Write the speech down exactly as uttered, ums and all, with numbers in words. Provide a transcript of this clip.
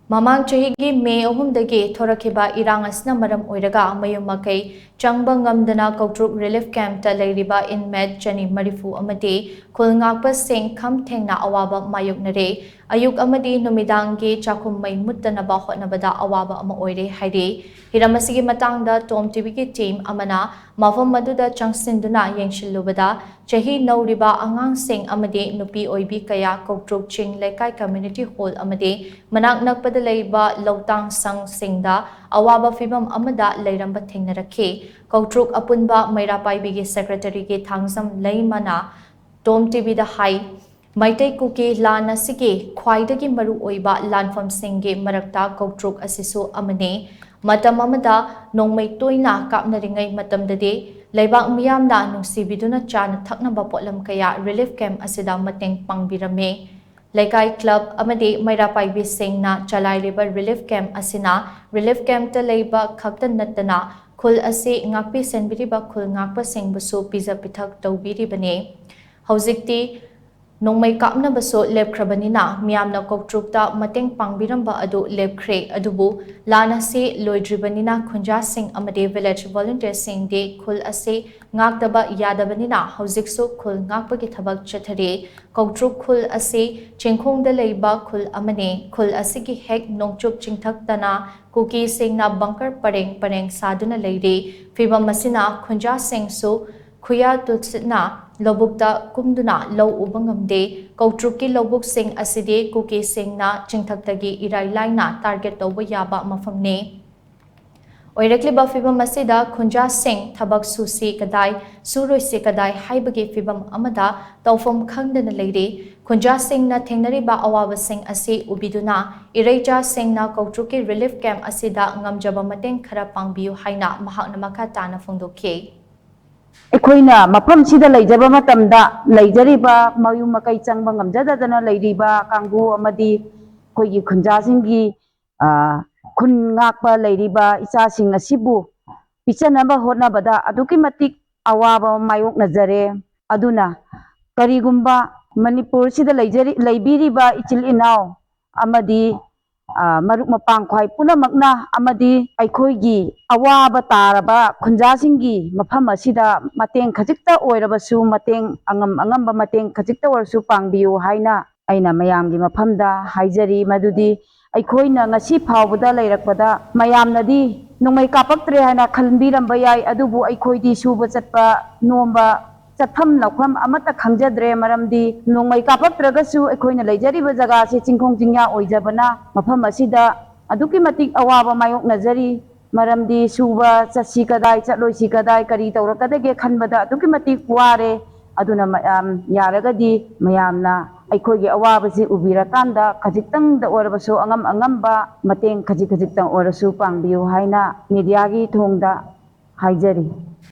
ꯃꯃꯥꯡ ꯆꯍꯤꯒꯤ ꯃꯦ ꯑꯍꯨꯝꯗꯒꯤ ꯊꯣꯔꯛꯈꯤꯕ ꯏꯔꯥꯡ ꯑꯁꯤꯅ ꯃꯔꯝ ꯑꯣꯏꯔꯒ ꯃꯌꯨꯝ ꯃꯀꯩ ꯆꯪꯕ ꯉꯝꯗꯅ ꯀꯧꯇ꯭ꯔꯨꯛ ꯔꯤꯂꯤꯐ ꯀꯦꯝꯞꯇ ꯂꯩꯔꯤꯕ ꯏꯟꯃꯦꯠ ꯆꯅꯤ ꯃꯔꯤꯐꯨ ꯑꯃꯗꯤ ꯈꯨꯜ ꯉꯥꯛꯄꯁꯤꯡ ꯈꯝ ꯊꯦꯡꯅ ꯑꯋꯥꯕ ꯃꯥꯌꯣꯛꯅꯔꯦ꯫ ꯑꯌꯨꯛ ꯑꯃꯗꯤ ꯅꯨꯃꯤꯗꯥꯡꯒꯤ ꯆꯥꯛꯈꯨꯝ ꯃꯩ ꯃꯨꯠꯇꯅꯕ ꯍꯣꯠꯅꯕꯗ ꯑꯋꯥꯕ ꯑꯃ ꯑꯣꯏꯔꯦ ꯍꯥꯏꯔꯤ꯫ ꯍꯤꯔꯝ ꯑꯁꯤꯒꯤ ꯃꯇꯥꯡꯗ ꯇꯣꯝ ꯇꯤꯚꯤꯒꯤ ꯇꯤꯝ ꯑꯃꯅ ꯃꯐꯝ ꯑꯗꯨꯗ ꯆꯪꯁꯤꯟꯗꯨꯅ ꯌꯦꯡꯁꯤꯜꯂꯨꯕꯗ, ꯆꯍꯤ ꯅꯧꯔꯤꯕ ꯑꯉꯥꯡꯁꯤꯡ ꯑꯃꯗꯤ ꯅꯨꯄꯤ ꯑꯣꯏꯕꯤ ꯀꯌꯥ ꯀꯧꯇ꯭ꯔꯨꯛ ꯆꯤꯡ ꯂꯩꯀꯥꯏ ꯀꯝꯃ꯭ꯌꯨꯅꯤꯇꯤ ꯍꯣꯜ ꯑꯃꯗꯤ ꯃꯅꯥꯛ ꯅꯛꯄꯗ ꯂꯩꯕ ꯂꯧꯇꯥꯡ ꯁꯪꯁꯤꯡꯗ ꯑꯋꯥꯕ ꯐꯤꯚꯝ ꯑꯃꯗ ꯂꯩꯔꯝꯕ ꯊꯦꯡꯅꯔꯛꯈꯤ꯫ ꯀꯧꯇ꯭ꯔꯨꯛ ꯑꯄꯨꯟꯕ ꯃꯩꯔꯥ ꯄꯥꯏꯕꯤꯒꯤ ꯁꯦꯀ꯭ꯔꯦꯇꯔꯤꯒꯤ ꯊꯥꯡꯖꯝ ꯂꯩꯃꯅ ꯇꯣꯝ ꯇꯤꯚꯤꯗ ꯍꯥꯏ, ꯃꯩꯇꯩ ꯀꯨꯀꯤ ꯂꯥꯟ ꯑꯁꯤꯒꯤ ꯈ꯭ꯋꯥꯏꯗꯒꯤ ꯃꯔꯨ ꯑꯣꯏꯕ ꯂꯥꯟꯐꯝꯁꯤꯡꯒꯤ ꯃꯔꯛꯇ ꯀꯧꯇ꯭ꯔꯨꯛ ꯑꯁꯤꯁꯨ ꯑꯃꯅꯤ꯫ ꯃꯇꯝ ꯑꯃꯗ ꯅꯣꯡꯃꯩ ꯇꯣꯏꯅ ꯀꯥꯞꯅꯔꯤꯉꯩ ꯃꯇꯝꯗꯗꯤ ꯂꯩꯕꯥꯛ ꯃꯤꯌꯥꯝꯅ ꯅꯨꯡꯁꯤꯕꯤꯗꯨꯅ ꯆꯥꯅ ꯊꯛꯅꯕ ꯄꯣꯠꯂꯝ ꯀꯌꯥ ꯔꯤꯂꯤꯐ ꯀꯦꯝꯞ ꯑꯁꯤꯗ ꯃꯇꯦꯡ ꯄꯥꯡꯕꯤꯔꯝꯃꯤ꯫ ꯂꯩꯀꯥꯏ ꯀ꯭ꯂꯕ ꯑꯃꯗꯤ ꯃꯩꯔꯥ ꯄꯥꯏꯕꯤꯁꯤꯡꯅ ꯆꯂꯥꯏꯔꯤꯕ ꯔꯤꯂꯤꯐ ꯀꯦꯝꯞ ꯑꯁꯤꯅ ꯔꯤꯂꯤꯐ ꯀꯦꯝꯞꯇ ꯂꯩꯕ ꯈꯛꯇ ꯅꯠꯇꯅ ꯈꯨꯜ ꯑꯁꯤ ꯉꯥꯛꯄꯤ ꯁꯦꯟꯕꯤꯔꯤꯕ ꯈꯨꯜ ꯉꯥꯛꯄꯁꯤꯡꯕꯨꯁꯨ ꯄꯤꯖ ꯄꯤꯊꯛ ꯇꯧꯕꯤꯔꯤꯕꯅꯤ꯫ ꯍꯧꯖꯤꯛꯇꯤ ꯅꯣꯡꯃꯩ ꯀꯥꯞꯅꯕꯁꯨ ꯂꯦꯞꯈ꯭ꯔꯕꯅꯤꯅ ꯃꯤꯌꯥꯝꯅ ꯀꯧꯇ꯭ꯔꯨꯛꯇ ꯃꯇꯦꯡ ꯄꯥꯡꯕꯤꯔꯝꯕ ꯑꯗꯨ ꯂꯦꯞꯈ꯭ꯔꯦ꯫ ꯑꯗꯨꯕꯨ ꯂꯥꯟ ꯑꯁꯤ ꯂꯣꯏꯗ꯭ꯔꯤꯕꯅꯤꯅ ꯈꯨꯟꯖꯥꯁꯤꯡ ꯑꯃꯗꯤ ꯚꯤꯂꯦꯖ ꯚꯣꯂꯨꯟꯇꯤꯌꯔꯁꯤꯡꯗꯤ ꯈꯨꯜ ꯑꯁꯤ ꯉꯥꯛꯇꯕ ꯌꯥꯗꯕꯅꯤꯅ ꯍꯧꯖꯤꯛꯁꯨ ꯈꯨꯜ ꯉꯥꯛꯄꯒꯤ ꯊꯕꯛ ꯆꯠꯊꯔꯤ꯫ ꯀꯧꯇ꯭ꯔꯨꯛ ꯈꯨꯜ ꯑꯁꯤ ꯆꯤꯡꯈꯣꯡꯗ ꯂꯩꯕ ꯈꯨꯜ ꯑꯃꯅꯤ꯫ ꯈꯨꯜ ꯑꯁꯤꯒꯤ ꯍꯦꯛ ꯅꯣꯡꯆꯨꯞ ꯆꯤꯡꯊꯛꯇꯅ ꯀꯨꯀꯤꯁꯤꯡꯅ ꯕꯪꯀꯔ ꯄꯔꯦꯡ ꯄꯔꯦꯡ ꯁꯥꯗꯨꯅ ꯂꯩꯔꯤ꯫ ꯐꯤꯚꯝ ꯑꯁꯤꯅ ꯈꯨꯟꯖꯥꯁꯤꯡꯁꯨ ꯈꯨꯌꯥ ꯇꯨꯠꯁꯤꯠꯅ ꯂꯧꯕꯨꯛꯇ ꯀꯨꯝꯗꯨꯅ ꯂꯧ ꯎꯕ ꯉꯝꯗꯦ꯫ ꯀꯧꯇ꯭ꯔꯨꯛꯀꯤ ꯂꯧꯕꯨꯛꯁꯤꯡ ꯑꯁꯤꯗꯤ ꯀꯨꯀꯤꯁꯤꯡꯅ ꯆꯤꯡꯊꯛꯇꯒꯤ ꯏꯔꯥꯏ ꯂꯥꯏꯅ ꯇꯥꯔꯒꯦꯠ ꯇꯧꯕ ꯌꯥꯕ ꯃꯐꯝꯅꯤ꯫ ꯑꯣꯏꯔꯛꯂꯤꯕ ꯐꯤꯚꯝ ꯑꯁꯤꯗ ꯈꯨꯟꯖꯥꯁꯤꯡ ꯊꯕꯛ ꯁꯨꯁꯤ ꯀꯗꯥꯏ, ꯁꯨꯔꯣꯏꯁꯤ ꯀꯗꯥꯏ ꯍꯥꯏꯕꯒꯤ ꯐꯤꯚꯝ ꯑꯃꯗ ꯇꯧꯐꯝ ꯈꯪꯗꯅ ꯂꯩꯔꯤ꯫ ꯈꯨꯟꯖꯥꯁꯤꯡꯅ ꯊꯦꯡꯅꯔꯤꯕ ꯑꯋꯥꯕꯁꯤꯡ ꯑꯁꯤ ꯎꯕꯤꯗꯨꯅ ꯏꯔꯩꯆꯥꯁꯤꯡꯅ ꯀꯧꯇ꯭ꯔꯨꯛꯀꯤ ꯔꯤꯂꯤꯐ ꯀꯦꯝꯞ ꯑꯁꯤꯗ ꯉꯝꯖꯕ ꯃꯇꯦꯡ ꯈꯔ ꯄꯥꯡꯕꯤꯌꯨ ꯍꯥꯏꯅ ꯃꯍꯥꯛꯅ ꯃꯈꯥ ꯇꯥꯅ ꯐꯣꯡꯗꯣꯛꯈꯤ꯫ ꯑꯩꯈꯣꯏꯅ ꯃꯐꯝꯁꯤꯗ ꯂꯩꯖꯕ ꯃꯇꯝꯗ ꯂꯩꯖꯔꯤꯕ ꯃꯌꯨꯝ ꯃꯀꯩ ꯆꯪꯕ ꯉꯝꯖꯗꯗꯅ ꯂꯩꯔꯤꯕ ꯀꯥꯡꯕꯨ ꯑꯃꯗꯤ ꯑꯩꯈꯣꯏꯒꯤ ꯈꯨꯟꯖꯥꯁꯤꯡꯒꯤ, ꯑ, ꯈꯨꯟ ꯉꯥꯛꯄ ꯂꯩꯔꯤꯕ ꯏꯆꯥꯁꯤꯡ ꯑꯁꯤꯕꯨ ꯄꯤꯖꯅꯕ ꯍꯣꯠꯅꯕꯗ ꯑꯗꯨꯛꯀꯤ ꯃꯇꯤꯛ ꯑꯋꯥꯕ ꯃꯥꯌꯣꯛꯅꯖꯔꯦ꯫ ꯑꯗꯨꯅ ꯀꯔꯤꯒꯨꯝꯕ ꯃꯅꯤꯄꯨꯔꯁꯤꯗ ꯂꯩꯖꯔꯤ-, ꯂꯩꯕꯤꯔꯤꯕ ꯏꯆꯤꯜ ꯏꯅꯥꯎ ꯑꯃꯗꯤ ꯑ, ꯃꯔꯨꯞ ꯃꯄꯥꯡ ꯈ꯭ꯋꯥꯏ ꯄꯨꯝꯅꯃꯛꯅ ꯑꯃꯗꯤ ꯑꯩꯈꯣꯏꯒꯤ ꯑꯋꯥꯕ ꯇꯥꯔꯕ ꯈꯨꯟꯖꯥꯁꯤꯡꯒꯤ ꯃꯐꯝ ꯑꯁꯤꯗ ꯃꯇꯦꯡ ꯈꯖꯤꯛꯇ ꯑꯣꯏꯔꯕꯁꯨ, ꯃꯇꯦꯡ ꯑꯉꯝ ꯑꯉꯝꯕ ꯃꯇꯦꯡ ꯈꯖꯤꯛꯇ ꯑꯣꯏꯔꯁꯨ ꯄꯥꯡꯕꯤꯌꯨ ꯍꯥꯏꯅ ꯑꯩꯅ ꯃꯌꯥꯝꯒꯤ ꯃꯐꯝꯗ ꯍꯥꯏꯖꯔꯤ꯫ ꯃꯗꯨꯗꯤ ꯑꯩꯈꯣꯏꯅ ꯉꯁꯤ ꯐꯥꯎꯕꯗ ꯂꯩꯔꯛꯄꯗ ꯃꯌꯥꯝꯅꯗꯤ ꯅꯣꯡꯃꯩ ꯀꯥꯞꯄꯛꯇ꯭ꯔꯦ ꯍꯥꯏꯅ ꯈꯟꯕꯤꯔꯝꯕ ꯌꯥꯏ, ꯑꯗꯨꯕꯨ ꯑꯩꯈꯣꯏꯗꯤ ꯁꯨꯕ ꯆꯠꯄ ꯅꯣꯝꯕ ꯆꯠꯐꯝ ꯂꯧꯐꯝ ꯑꯃꯠꯇ ꯈꯪꯖꯗ꯭ꯔꯦ꯫ ꯃꯔꯝꯗꯤ ꯅꯣꯡꯃꯩ ꯀꯥꯞꯄꯛꯇ꯭ꯔꯒꯁꯨ ꯑꯩꯈꯣꯏꯅ ꯂꯩꯖꯔꯤꯕ ꯖꯒꯥꯁꯤ ꯆꯤꯡꯈꯣꯡ ꯆꯤꯡꯌꯥ ꯑꯣꯏꯖꯕꯅ, ꯃꯐꯝ ꯑꯁꯤꯗ ꯑꯗꯨꯛꯀꯤ ꯃꯇꯤꯛ ꯑꯋꯥꯕ ꯃꯥꯌꯣꯛꯅꯖꯔꯤ꯫ ꯃꯔꯝꯗꯤ ꯁꯨꯕ ꯆꯠꯁꯤ ꯀꯗꯥꯏ, ꯆꯠꯂꯣꯏꯁꯤ ꯀꯗꯥꯏ, ꯀꯔꯤ ꯇꯧꯔꯛꯀꯗꯒꯦ ꯈꯟꯕꯗ ꯑꯗꯨꯛꯀꯤ ꯃꯇꯤꯛ ꯋꯥꯔꯦ꯫ ꯑꯗꯨꯅ ꯃꯌꯥꯝ ꯌꯥꯔꯒꯗꯤ ꯃꯌꯥꯝꯅ ꯑꯩꯈꯣꯏꯒꯤ ꯑꯋꯥꯕꯁꯤ ꯎꯕꯤꯔꯀꯥꯟꯗ ꯈꯖꯤꯛꯇꯪꯗ ꯑꯣꯏꯔꯕꯁꯨ ꯑꯉꯝ ꯑꯉꯝꯕ ꯃꯇꯦꯡ ꯈꯖꯤꯛ ꯈꯖꯤꯛꯇꯪ ꯑꯣꯏꯔꯁꯨ ꯄꯥꯡꯕꯤꯌꯨ ꯍꯥꯏꯅ ꯃꯦꯗꯤꯌꯥꯒꯤ ꯊꯣꯡꯗ ꯍꯥꯏꯖꯔꯤ꯫